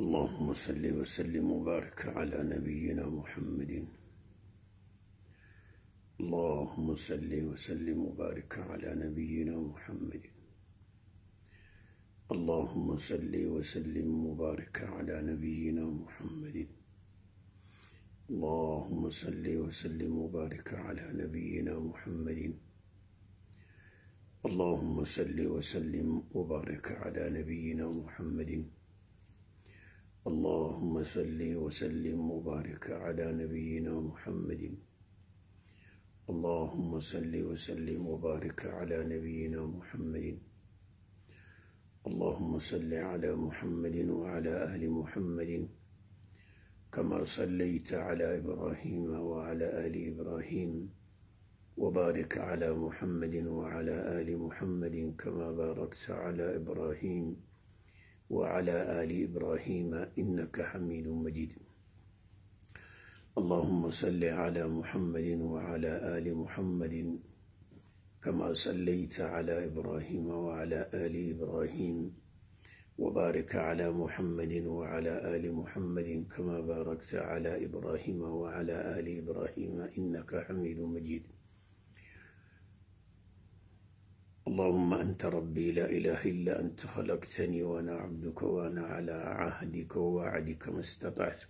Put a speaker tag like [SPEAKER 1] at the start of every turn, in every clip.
[SPEAKER 1] اللهم صل وسلم وبارك على نبينا محمد. اللهم صل وسلم وبارك على نبينا محمد. اللهم صل وسلم وبارك على نبينا محمد. اللهم صل وسلم وبارك على نبينا محمد. اللهم صل وسلم وبارك على نبينا محمد. اللهم صل وسلم وبارك على نبينا محمد. اللهم صل وسلم وبارك على نبينا محمد. اللهم صل على محمد وعلى آل محمد كما صليت على إبراهيم وعلى آل إبراهيم، وبارك على محمد وعلى آل محمد كما باركت على إبراهيم وعلى آل إبراهيم إنك حميد مجيد. اللهم صل على محمد وعلى آل محمد كما صليت على إبراهيم وعلى آل إبراهيم، وبارك على محمد وعلى آل محمد كما باركت على إبراهيم وعلى آل إبراهيم إنك حميد مجيد. اللهم أنت ربي لا إله إلا أنت، خلقتني وأنا عبدك وأنا على عهدك ووعدك ما استطعت،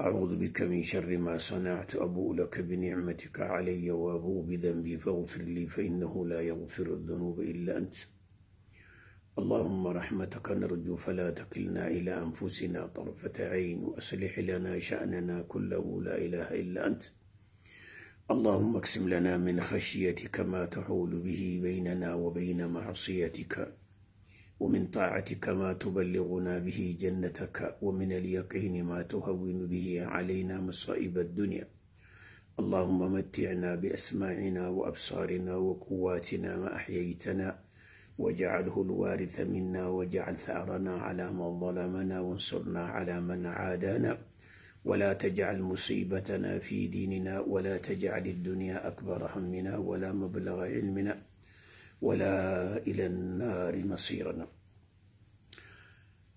[SPEAKER 1] أعوذ بك من شر ما صنعت، أبوء لك بنعمتك علي وأبوء بذنبي فاغفر لي فإنه لا يغفر الذنوب إلا أنت. اللهم رحمتك نرجو فلا تكلنا إلى أنفسنا طرفة عين، وأصلح لنا شأننا كله لا إله إلا أنت. اللهم اقسم لنا من خشيتك ما تحول به بيننا وبين معصيتك، ومن طاعتك ما تبلغنا به جنتك، ومن اليقين ما تهون به علينا مصائب الدنيا. اللهم متعنا بأسماعنا وأبصارنا وقواتنا ما أحييتنا، واجعله الوارث منا، واجعل ثأرنا على من ظلمنا، وانصرنا على من عادانا، ولا تجعل مصيبتنا في ديننا، ولا تجعل الدنيا أكبر همنا ولا مبلغ علمنا، ولا إلى النار مصيرنا.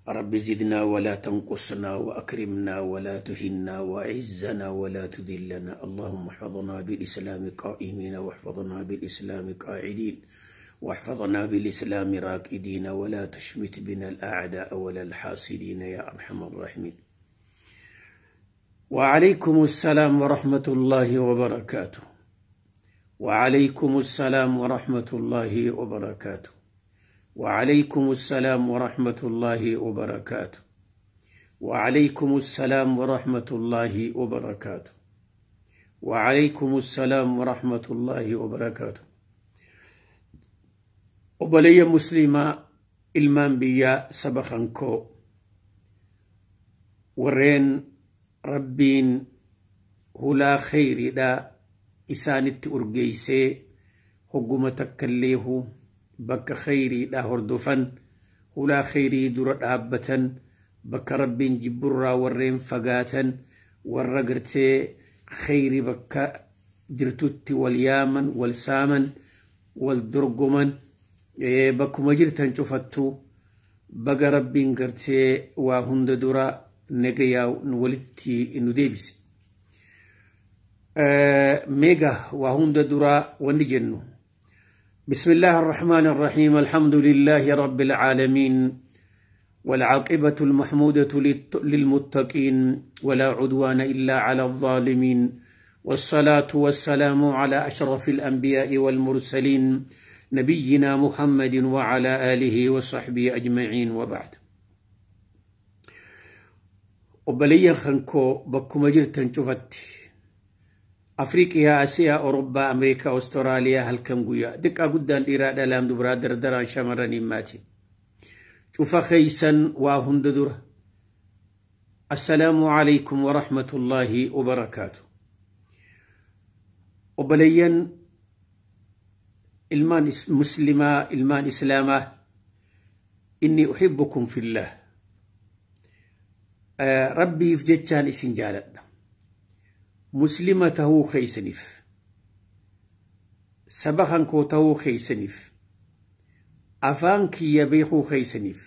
[SPEAKER 1] رب زدنا ولا تنقصنا، وأكرمنا ولا تهنا، وأعزنا ولا تذلنا. اللهم احفظنا بالإسلام قائمين، واحفظنا بالإسلام قاعدين، واحفظنا بالإسلام راكدين، ولا تشمت بنا الأعداء ولا الحاسدين يا أرحم الراحمين. وعليكم السلام ورحمة الله وبركاته. وعليكم السلام ورحمة الله وبركاته. وعليكم السلام ورحمة الله وبركاته. وعليكم السلام ورحمة الله وبركاته. وعليكم السلام ورحمة الله وبركاته. Obboleeyyan Muslimaa, ilmaan biyyaa, saba kankoo, warreen Rabbiin hulaa kheyriidhaa isaanitti urgeeysee hogguma takkalleehu bakka kheyriidhaa hordofan, hulaa kheyrii dura dhaabbatan, bakka Rabbiin jibburraa warreen fagaatan, warra gartee kheyrii bakka jirtutti wal yaaman, wal saaman, wal dorgoman, bakkuma jirtan cufattu baga Rabbiin gartee waa hunda dura nagayaa walitti nu deebise. Meega waa hunda dura wanni jennu: بسم الله الرحمن الرحيم، الحمد لله رب العالمين، والعاقبة المحمودة للمتقين، ولا عدوان إلا على الظالمين، والصلاة والسلام على أشرف الأنبياء والمرسلين، نبينا محمد وعلى آله وصحبه أجمعين، وبعد. Obboleeyyan kankoo, bakkuma jirtan cufatti, Afriiqiyaa, Asiyaa, Awurooppaa, Ameerikaa, Awustiraaliyaa, halkan guyyaa, diqqaa guddaan, dhiiraa dhalaan, dubaraa dardaraan, shamarraniin maatiin, cufa keeysan waa hunda dura السلام عليكم ورحمة الله وبركاته. Obboleeyyan ilmaan Muslimaa, ilmaan Islaamaa, إني أحبكم في الله. Rabbiif jechaan isin jaaladha. Muslima tahuu keeysaniif, saba kankoo tahuu keeysaniif, afaan kiyya beekuu keeysaniif.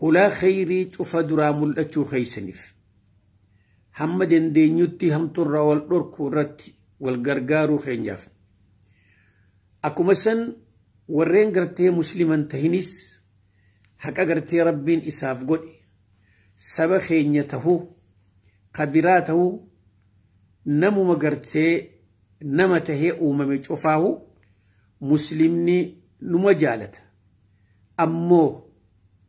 [SPEAKER 1] Hulaa khayrii cufa duraa mul'achuu keeysaniif hamma dandeenyutti hamturraa wal dhorkuu irratti wal gargaaruu keenyaaf akkuma san warreen gartee musliman tahinis haqa gartee rabbiin isaaf godhe saba keenya tahuu kabiraa tahuu namuma gartee nama tahee uumame cufaahu muslimni numa jaalata. Ammoo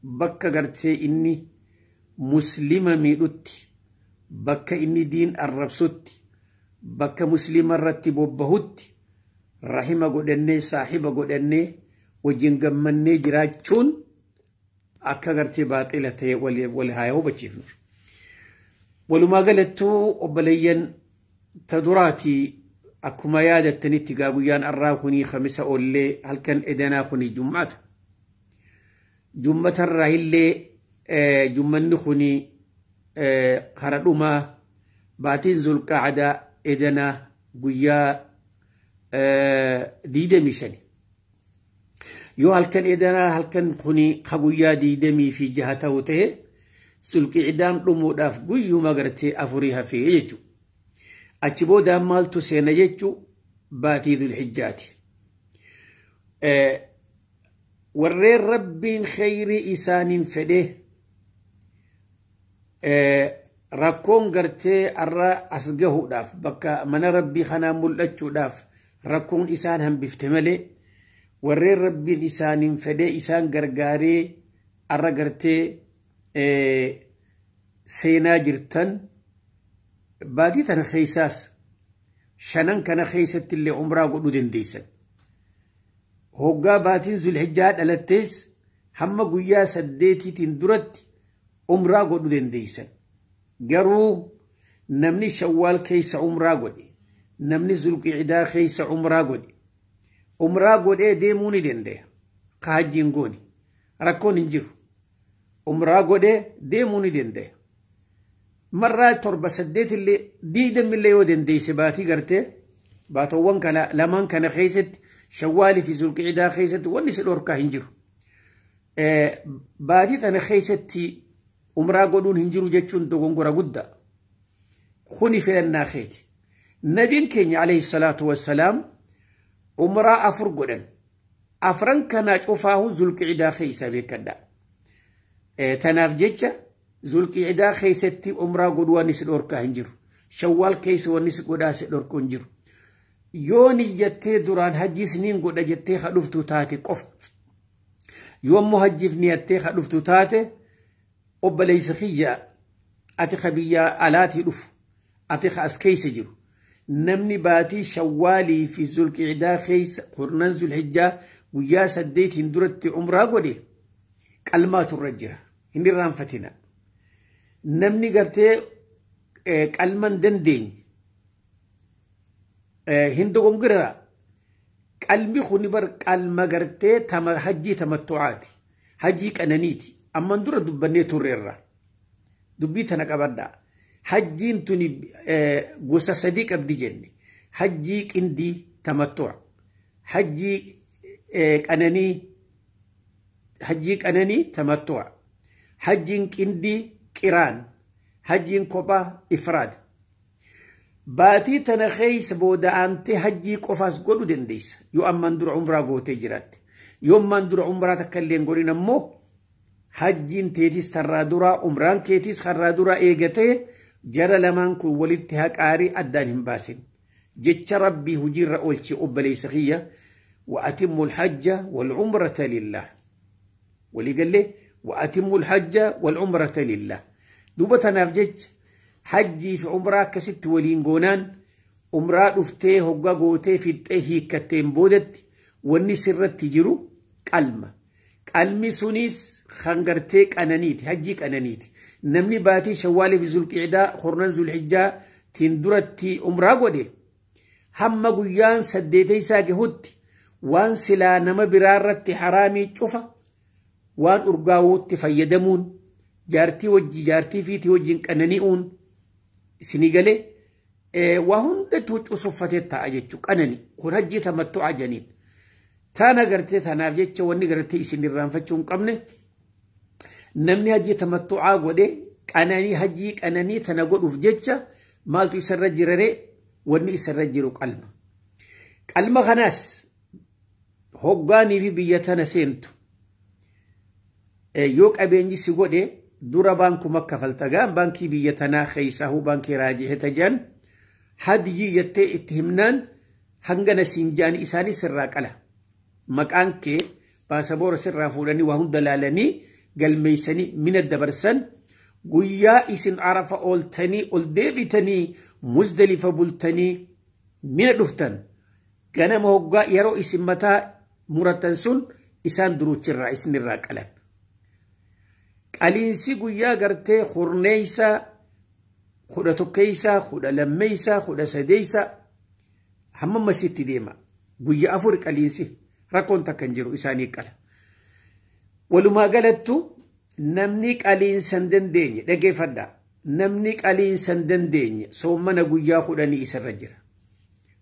[SPEAKER 1] bakka gartee inni muslima miidhutti, bakka inni diin arrabsutti, bakka muslima irratti bobbahutti rahima godhannee saahiba godhannee wajjin gammannee jiraachuun akka gartee baaxila ta'e wal haa hubachiifnu. Walumaa galattuu obboleeyyan ta duraatii akkuma yaadattanitti gaa guyyaan arraa kunii Khamisa oollee halkan edanaa kunii Jum'ata. Jummatarraa illee jummanni kunii hara dhumaa baatiin Zulqaadaa edanaa guyyaa 25. Yoo halkan edanaa halkan kunii ha guyyaa 26 ta'u ta'e Zulqicdaan dhumuudhaaf guyyuma gartee 4 hafee jechuudha. Achi boodaan maaltu seena jechuu baatii Dhulhijjaati. Warreen rabbiin khayrii isaaniin fedhee rakkoon gartee arra as gahuudhaaf bakka mana rabbii kanaa mul'achuudhaaf rakkoon isaan hambifte malee warreen rabbiin isaaniin fedhee isaan gargaaree arra gartee seenaa jirtan baatii tana keessaas 5 kana keessatti illee umraa godhuu dandeessan. Hoggaa baatiin Zulhijjaa dhalattees hamma guyyaa 8tiin duratti umraa godhuu dandeessan. Garuu namni Shawwaal keessa umraa godhe, namni Zulqiidaa keessa umraa godhe, umraa godhee deemuu ni danda'a. Ka hajjiin goone rakkoon hin jiru. Umraa godhee deemuu ni danda'a. Marraa 7 8 illee 20 illee yoo dandeesse baatii gartee baatawwan kana lamaan kana keessatti Shawwaalii fi Zulqiidaa keessatti wanni si dhorkaa hin jiru. Baatii tana keessatti umraa godhuun hin jiru jechuun dogongora guddaa. Kuni filannaa keeti. Nabiin keenya alayhi salaatu wassalaam umraa 4 godhan. 4 kana cufaahu Zulqiidaa keessa beekadha. Tanaaf jecha Zulqiidaa keessatti umraa godhuu wanni si dhorkaa hin jiru. Shawwaal keessa wanni si godhaa si dhorkuu hin jiru. Yoo niyyattee duraan hajjiis niin godha jettee ha dhuftu taate qofa. Yoo ammoo hajjiif niyattee ha dhuftu taate obboleessa kiyya ati ka biyya alaatii dhufu ati ka as keessa jiru namni baatii Shawwaalii fi Zulqiidaa keessa kurnan Zulhijjaa guyyaa 8 duratti umraa godhe qalmaatu irra jira. Hin irraanfatina. Namni gartee qalman dandeenye hin dogongora. Qalmi kuni bar qalma gartee hajjii tamattu'aati. Hajjii qananiiti. Amman dura dubbannee turreerra. Dubbii tana qabadhaa. Hajjiin tuni gosa 3 qabdi jenne. Hajjii qindii tamattu'a. Hajjii qananii hajjii qananii tamattu'a. Hajjiin qindii qiraan. Hajjiin kophaa ifraad. Baatii tana keessa booda aantee hajjii qofaas godhuu dandeessa. Yoo ammaan dura umraa gootee jiraatte. Yoo ammaan dura umraa takka illee hin godhin ammoo hajjiin teetis tarraa duraa umraan keetis karraa duraa eegatee jara lamaan kun walitti haqaarii addaan hin baasin. Jecha rabbii hojiirra oolche obboleessa kiyya وأتموا الحج والعمرة لله. ولي قال لي وأتموا الحج والعمرة لله. دوبة تناف جج حجي في عمرة كست ولين قونان عمرة دفتي هقا قوتي في التهي كتين بودت واني سرت تجرو كلمة كلمة سونيس خنقرتيك أنانيت حجيك أنانيت نمني باتي شوالي في ذو القعدة خرنان ذو الحجة تندرتي عمرة قودي هم قيان سديتي ساقي هدي وان سلا نما برارت حرامي شوفا وان أرقاوت فيدمون جارتي وجي جارتي فيتي وجين كأننيون سنغالي وهن دتوج وصفتي تاجتشو كأنني خرجي تمتع جنين تانا قرتي تانا جتشو واني قرتي سن الرانفتشون قمني Namni hajjii tamattu'aa godhe qananii hajjii qananii tana godhuuf jecha maaltu isarra jiraree? Wanni isarra jiru qalma. Qalma kanaas hoggaanii fi biyya tana seentu yoo qabeenyi si godhe dura baankuma kafalta gaan baankii biyya tanaa keessaahuu baankii raajiheta jedhan hadiyii jettee itti himnaan hangana siin jedhan isaanii sirraa qala. Maqaan kee baasaboora sirraa fuudhanii waa hunda laalanii galmeessanii mina dabarsan. Guyyaa isin Arafa ooltanii ol deebitanii Muzdalifa bultanii mina dhuftan ganama hoggaa yeroo isin mataa muratan sun isaan duruchirraa isinirraa qalan. Qaliinsi guyyaa gartee 10, 11, 12, 13 hamma masitti deema. Guyyaa 4 qaliinsi rakkoon takka hin jiru isaanii qala. Walumaa galattu namni qaliinsa hin dandeenye dhageeffadhaa. Namni qaliinsa hin dandeenye soommana guyyaa 10 isarra jira.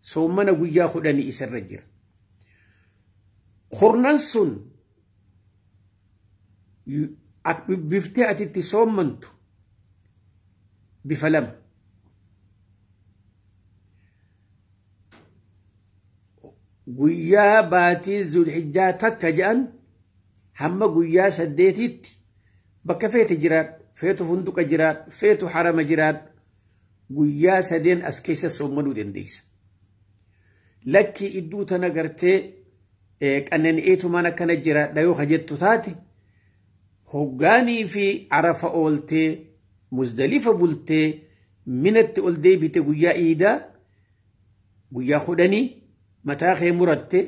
[SPEAKER 1] Soommana guyyaa 10 isarra jira. Kurnan sun biftee atitti soommantu bifa lama. Guyyaa baatii Zulhijjaa 1 jedhan hamma guyyaa 8tti bakka feete jiraadhu, feetu funduqa jiraadhu, feetu harama jiraadhu, guyyaa 3 as keessa soommanuu dandeessa. Lakki idduu tana gartee qanani'eetumaan akkana jiraadha yoo jettu taate hoggaanii fi Arafa ooltee Muzdalifa bultee minatti ol deebite guyyaa iidaa guyyaa 10 mataa kee muratte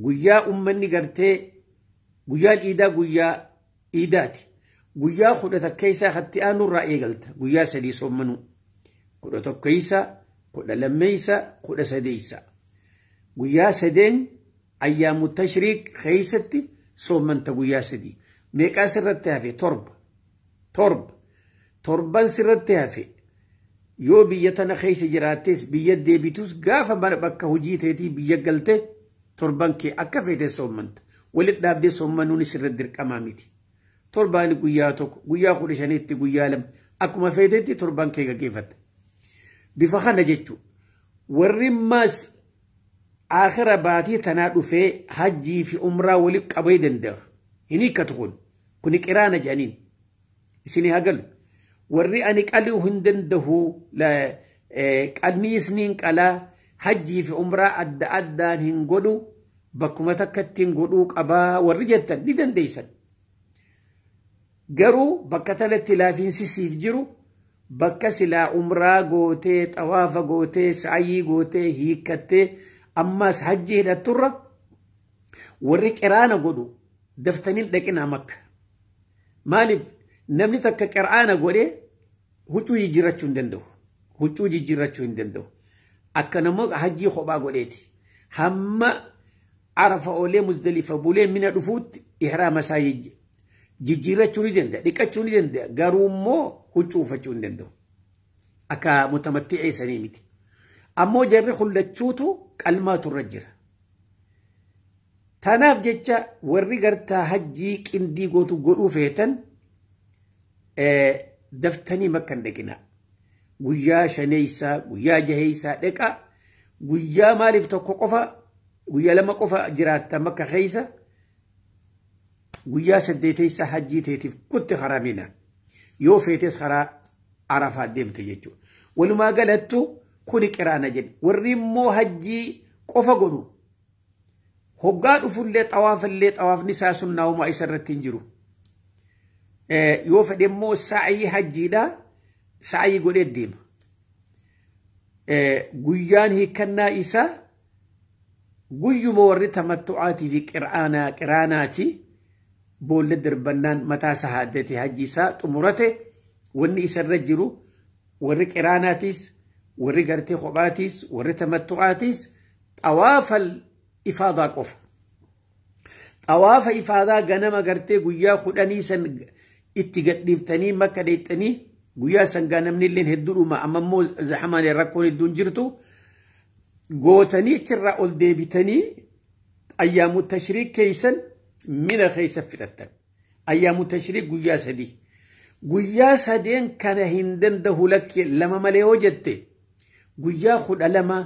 [SPEAKER 1] guyyaa ummanni gartee guyyaan iidaa guyyaa iidaati. Guyyaa 11 hatti aanurraa eegalta guyyaa 3 soommanuu 11, 12, 13 guyyaa 3 ayyaamu tashriiq keessatti soommanta guyyaa 3. Meeqaa sirratti hafe? 7. 7 sirratti hafe. Yoo biyya tana keessa jiraattes biyya deebitus gaafa bakka hojii teetii biyya galte 7 kee akka feete soommanta. Walitti dhaabdee soommanuun sirra dirqamaa miti. 7 guyyaa 1, guyyaa 15tti guyyaa 2 akkuma feetetti 7 kee gaggeeffatta. Bifa kana jechuun warri maas aakhira baatii tanaa dhufee hajjii fi umraa walitti qabee danda'a. Hin hiikkatu kuni qiraana jedhaniin. Isinii hagalu. Warri ani qaluu hin danda'u qalmii isniin qalaa hajjii fi umraa adda addaan hin godhu bakkuma takkatti hin godhuu qabaa warri jettan ni dandeessan. Garuu bakka tanatti laafiinsi siif jiru bakka silaa umraa gootee xawaafa gootee sa'ayii gootee hiikkattee ammas hajjii hidhatturra warri qiraana godhu daftanii dhaqinaa Makka. Maaliif namni takka qiraana godhee huccuu jijjiirrachuu hin danda'u. Huccuu jijjiirrachuu hin danda'u. Akka nama hajjii kophaa godheeti. Hamma Arafa oolee Muzdalifa bulee mina dhufuutti ihraama isaa jijjiirrachuu ni danda'a, dhiqachuu ni danda'a. Garuu immoo huccuu uffachuu hin danda'u. Akka mutamatti'ee sanii miti. Ammoo jarri hullachuutu qalmaatu irra jira. Tanaaf jecha warri gartaa hajjii qindii gootu godhuu feetan daftanii Makka hin dhaqinaa. Guyyaa 5, guyyaa 6 dhaqaa. Guyyaa maaliif 1 qofa, guyyaa 2 qofa jiraatta Makka keessa. Guyyaa 8 hajjii teetiif kutti haramina. Yoo feetes karaa Arafaa deemte jechuudha. Walumaa galattu kuni qiraana jedhe. Warri immoo hajjii qofa godhu hoggaa dhufullee xawaafallee xawaafni isaa sunnaa'umaa isa irratti hin jiru. Yoo fedhe immoo sa'ayii hajjiidhaa sa'ayii godhee deema. Guyyaan hiikkannaa isaa guyyuma warri tamattu'aatii fi qiraanaati boolla darbannaan mataa isaa haaddate hajji isaa xumurate wanni isarra jiru warri qiraanaatis warri gartee kophaatiis warri tamattu'aatis xawaafal ifaadaa qofa. Xawaafa ifaadaa ganama gartee guyyaa 10 san itti gadhiiftanii Makka dheexxanii guyyaa san namni illee hedduu dhuma amma immoo zahamaan rakkoon hedduun jirtu gootanii achirraa ol deebitanii ayyaamu tashriik keessan mina keessa fidhattan. Ayyaamu tashriiq guyyaa 3. Guyyaa 3 kana hin danda'u lakkee 2 malee yoo jette guyyaa 12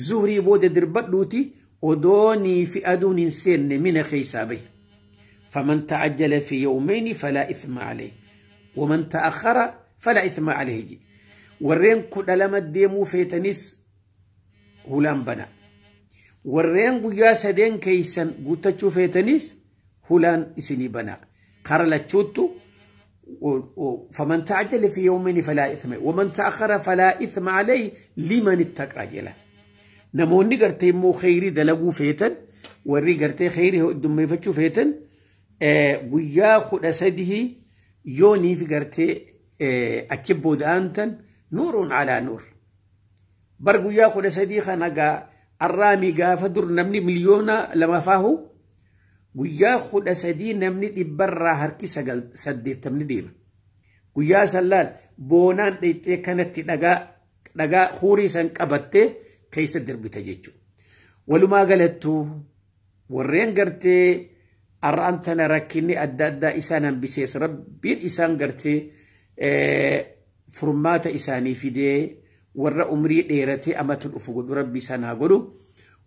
[SPEAKER 1] zuhrii booda dirbadhuuti odoonii fi aduun hin seenne mina keessaa bahi. Faman ta'ajjala fi yawmayni falaa ithma alayhi waman ta'akhkhara falaa ithma alayhi. Warreen 12 deemuu feetanis hulaan bana. Warreen guyyaa 3 keessan guuttachuu feetanis hulaan isinii bana. Kara lachuuttu فمن تعجل في يومين فلا إثم ومن تأخر فلا إثم عليه لمن اتقى جلا. نموني قرتي مو خيري دلقو فيتن وري قرتي خيري دمي فتشو فيتن ويا خد أسده يوني في قرتي أتشبو دانتن نور على نور. برقو يا خد أسدي خنقا الرامي قافدر نمني مليونا لما فاهو guyyaa 13 namni dhibbarraa harki 80 deema. Guyyaa sallaal boonaan dheexxee kanatti dhagaa huurii san qabattee keessa darbita jechuudha. Walumaa galattuu warreen gartee har'aan tana rakkinni adda addaa isaan hambisees rabbiin isaan gartee furmaata isaanii fidee warra umrii dheeratee amatu dhufu godhu rabbi isaan haa godhu.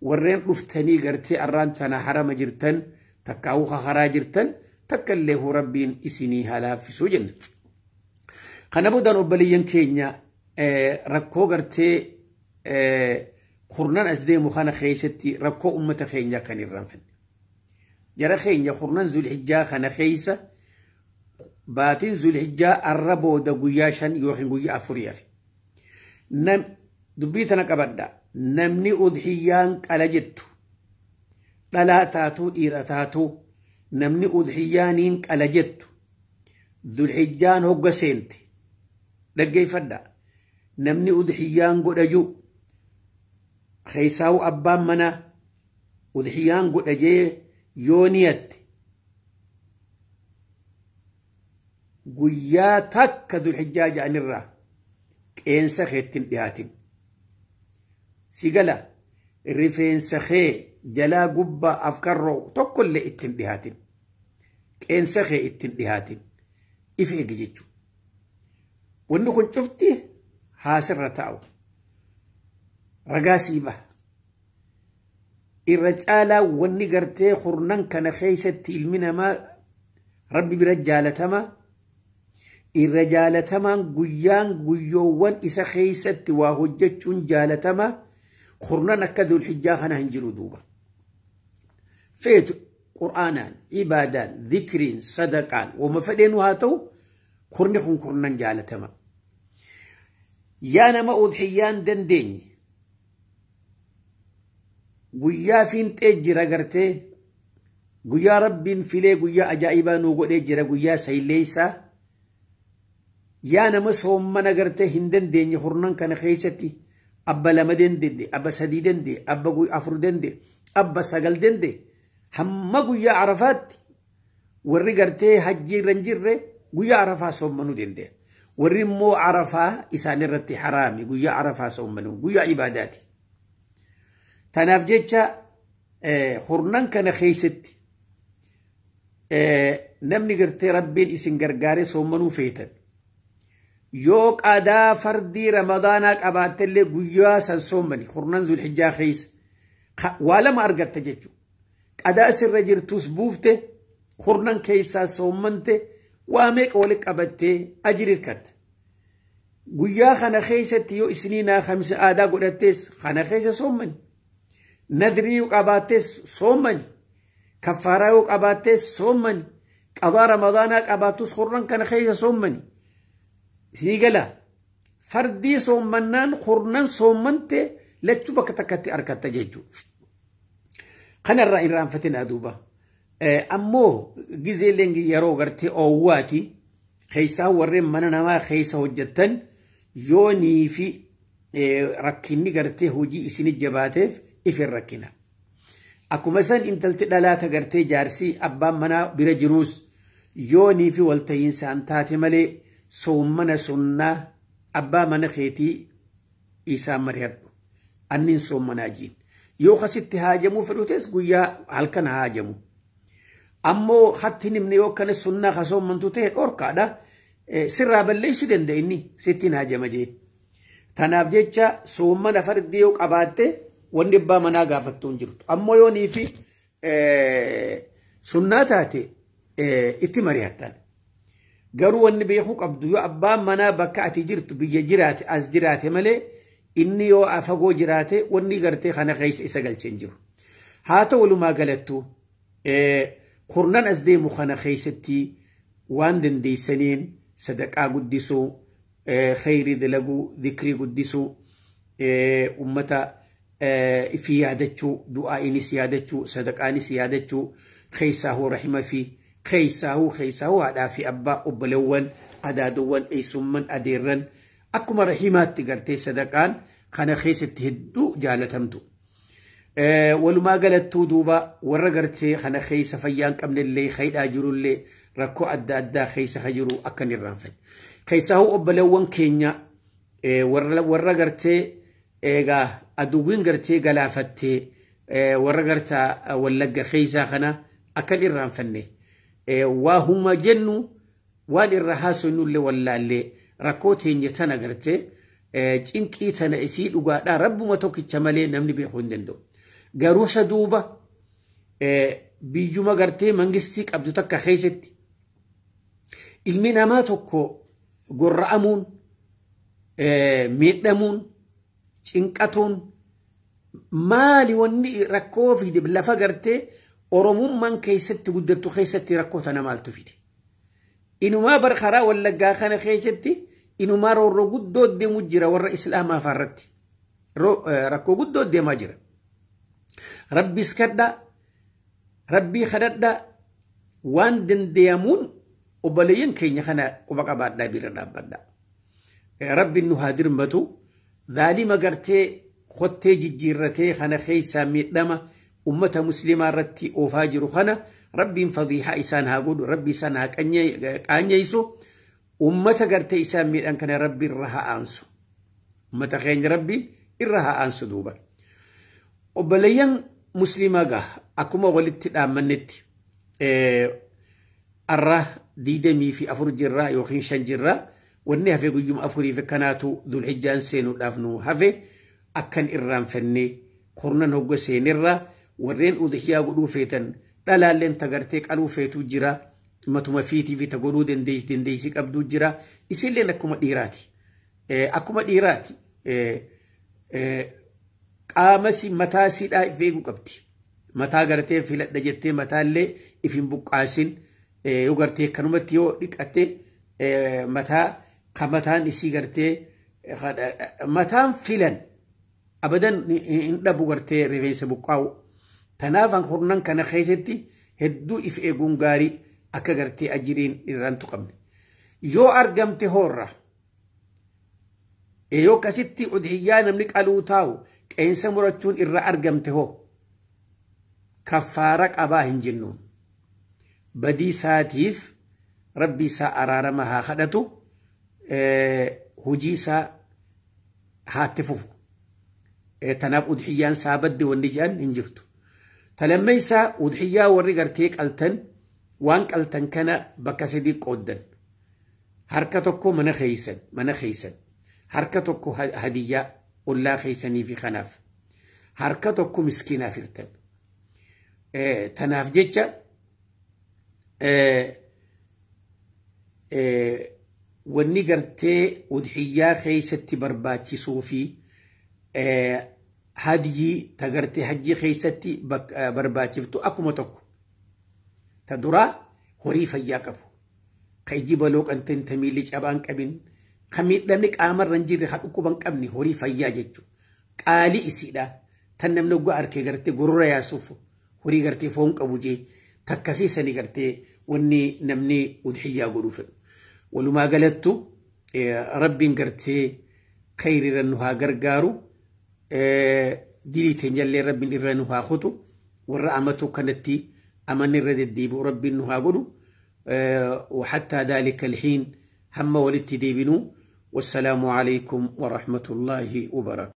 [SPEAKER 1] Warreen dhuftanii gartee har'aan tana harama jirtan takkaa'uu haraa jirtan takka illee rabbiin isinii halaaffisuu jenna. Kana boodaan obboleeyyan keenya rakkoo gartee kurnan as deemu kana keessatti rakkoo uummata keenyaa kan irraanfanne. Jara keenya kurnan Zulhijjaa kana keessa baatiin Zulhijjaa arra booda guyyaa 5 yookiin guyyaa 4 hafe. Dubbii tana qabadha. Namni udhiyyaan qala jettu dhalaa taatuu dhiira taatuu namni udhiyyaaniin qala jettu Zulhijjaan hogga seente dhaggeeffadha. Namni udhiyyaan godha jiru keessaa'u abbaan manaa udhiyyaan godha jee yoo niyatte guyyaa takka Zulhijjaa ja'anirraa qeensa keettiin dhiyaatin. Si gala rifeensa kee jalaa gubbaa afkarroo tokkollee ittiin dhihaatin. Qeensa kee ittiin dhihaatin. If eegi jechuudha. Wanni kun cufti haasirra taa'u. Ragaa sii baha. Irra caalaa wanni gartee kurnan kana keessatti ilmi namaa rabbi bira jaalatamaa. Irra jaalatamaan guyyaan guyyoowwan isa keessatti waa hojjechuun jaalatamaa kurnan akka Zulhijjaa kana hin jiru duuba. Feetu qur'aanaan, ibaadaan, dhikriin, sadaqaan wama fedheenu haa ta'u kurni kun kurnan jaalatama. Yaa nama udhiyyaan dandeenye guyyaa fiinxee jira gartee guyyaa rabbiin filee guyyaa ajaa'ibaa nuu godhee jira guyyaa sayleessaa. Yaa nama soommana gartee hin dandeenye kurnan kana keessatti abba 2 dandeenye, abba 3 dandeenye, abba 4 dandeenye, abba 9 dandeenye hamma guyyaa Arafaatti warri gartee hajjii irra hin jirre guyyaa Arafaa soommanuu dandeenya. Warri immoo Arafaa isaan irratti haraami guyyaa Arafaa soommanuu guyyaa ibaadaati. Tanaaf jecha kurnan kana keessatti namni gartee rabbiin isin gargaaree soommanuu feetan yoo qadaa fardii ramadaanaa qabaattellee guyyaa san soommani kurnan Zulhijjaa keessa waa lama argatta jechuudha. Qadaa sirra jirtus buufte kurnan keessaa soommante waa meeqa walitti qabattee ajiri hirkatta. Guyyaa kana keessatti yoo isinii naa kamisa aadaa godhattees kana keessa soommani. Nadrii yoo qabaattees soommani. Kaffaaraa yoo qabaattees soommani. Qadaa ramadaanaa qabaattus kurnan kana keessa soommani. Isinii gala fardii soommannaan kurnan soommante lachuu bakka takkatti argatta jechuudha. Kanarraa irraanfatinaa duuba. Ammoo gizeeleen yeroo gartee oowwaati keessaa warreen mana namaa keessa hojjettan yoonii fi rakkinni gartee hojii isin jabaateef if hin rakkina. Akkuma san intalti dhalaata gartee jaarsii abbaan manaa bira jiruus yoonii fi walta'iinsaan taate malee soommana sunnaa abbaa mana keetii isaan mari'adhu. Annin soommanaa jiin. Yoo kasitti haajamuu fedhutes guyyaa halkan haajamu. Ammoo hatti nimne yoo kana sunnaa ka soommantu ta'e dhorkaadha. Sirraa balleessuu danda'a inni sittiin hajama jee. Tanaaf jecha soommana fardii yoo qabaatte wanni abbaa manaa gaafattu hin jirtu. Ammoo yoonii fi sunnaa taate itti mari'attan. Garuu wanni beekuu qabdu yoo abbaan manaa bakka ati jirtu biyya jiraate as jiraate malee inni yoo fagoo jiraate wanni gartee kana keessa isa galchee hin jiru. Haa ta'u walumaa galattu kurnan as deemu kana keessatti waan dandeessaniin sadaqaa guddisuu, khayrii dalaguu, dhikrii guddisuu, ummata fi yaadachuu, du'aa'inis yaadachuu, sadaqaanis yaadachuu, keessaahuu rahima fi keessaahuu haadhaa fi abbaa, obboleewwan, adaadowwan, eessumman, adeerran akkuma rahimaatti gartee sadaqaan kana keessatti hedduu jaalatamtu. Walumaa galattuu duuba warra gartee kana keessa fayyaa hin qabnellee haydhaa jirullee rakkoo adda addaa keessa ka jiru akka hin irraanfanne. Keessaahuu obboleewwan keenya warra gartee egaa aduwwiin gartee galaafattee warra gartaa Wallagga keessaa kana akka hin irraanfanne. Waa huma jennu waan irra haasofnullee wallaallee rakkoo teenya tana gartee cinqii tana isii dhugaadhaa rabbuma tokkicha malee namni beekuu hin danda'u. Garuu isa duuba biyyuma gartee mangistii qabdu takka keessatti ilmi namaa tokko gorra'amuun, miidhamuun, cinqatuun maali wanni rakkoo fide lafa gartee Oromummaan keessatti guddattu keessatti rakkoo tana maaltu fide? Inumaa bar karaa Wallaggaa kana keessatti inumaa roorroo guddoo deemu jira warra Islaamaa faarratti. Rakkoo guddoo deemaa jira. Rabbis kadhaa, rabbii kadhadhaa waan dandeeyamuun obboleeyyan keenya kana quba qabaadhaa bira dhaabbadhaa. Rabbiin nu haa dirmatu dhaalima gartee kottee jijjiirratee kana keessaa miidhama ummata muslimaa irratti oofaa jiru kana rabbiin fadiihaa isaan haa godhu, rabbi isaan haa qaanyeessu, ummata gartee isaan miidhan kana rabbi irra haa aansu. Ummata keenya rabbiin irra haa aansu duuba. Obboleeyyan muslimaa gaa akkuma walitti dhaammannetti arra 24 jirraa yookiin 5 jirraa wanni hafe guyyuma 4 fi kanaatu Dhulhijjaan seenuudhaaf nu hafe akkan irraanfannee kurnan hogga seenirraa warreen udhiyaa godhuu feetan dhalaalleen tagartee qaluu feetuu jira matuma fiitii fi tagodhuu dandeessii qabduu jira isilleen akkuma dhiiraati. Akkuma dhiiraati qaamasi mataa siidhaa if eeguu qabdi. Mataa gartee filadha jettee mataallee if hin buqqaasin yoo gartee kanumatti yoo dhiqatte mataa ka mataan isii gartee mataan filan abadan hin dhabu gartee rifeensa buqqaa'u. Tanaaf kurnan kana keessatti hedduu if eeguun gaarii akka gartee ajiriin irraan tuqamne. Yoo argamte hoorra yoo akkasitti udhiyyaa namni qaluu taa'u qeensa murachuun irra argamte hoo kaffaara qabaa hin jennuun. Badii isaatiif rabbi isaa araarama haa kadhatu, hojii isaa haa itti fufu. Tanaaf udhiyyaan isaa badde wanni jedhan hin jirtu. Talammeessaa udhiyyaa warri gartee qaltan waan qaltan kana bakka sadii qooddan. Harka tokko mana keessan, harka tokko hadiyyaa ollaa keessanii fi kanaaf, harka tokko miskiinaaf hirtan. Tanaaf jecha wanni gartee udhiyyaa keessatti barbaachisuu fi hadiyii tagartee hajjii keessatti barbaachiftu akkuma tokko. Ta duraa horii fayyaa qabu. Ka iji baloo qanteen ta miilli cabaa hin qabin, ka miidhamni qaamarra hin jirre, ha dhukkuba hin qabne horii fayyaa jechuudha. Qaalii isiidha. Tan namni oggaa harkee gartee gorora yaasuuf horii gartee foon qabu jee takkasiisanii gartee wanni namni udhiyyaa godhuu fedhu. Walumaa galattu rabbiin gartee khayriirra nu haa gargaaru. Dilii teenyallee rabbiin irra nu haa kutu. Warra amatu kanatti amanni irra deddeebi'u rabbiin nu haa godhu. وحتى ذلك الحين هم ولدت ديبنو والسلام عليكم ورحمة الله وبركاته.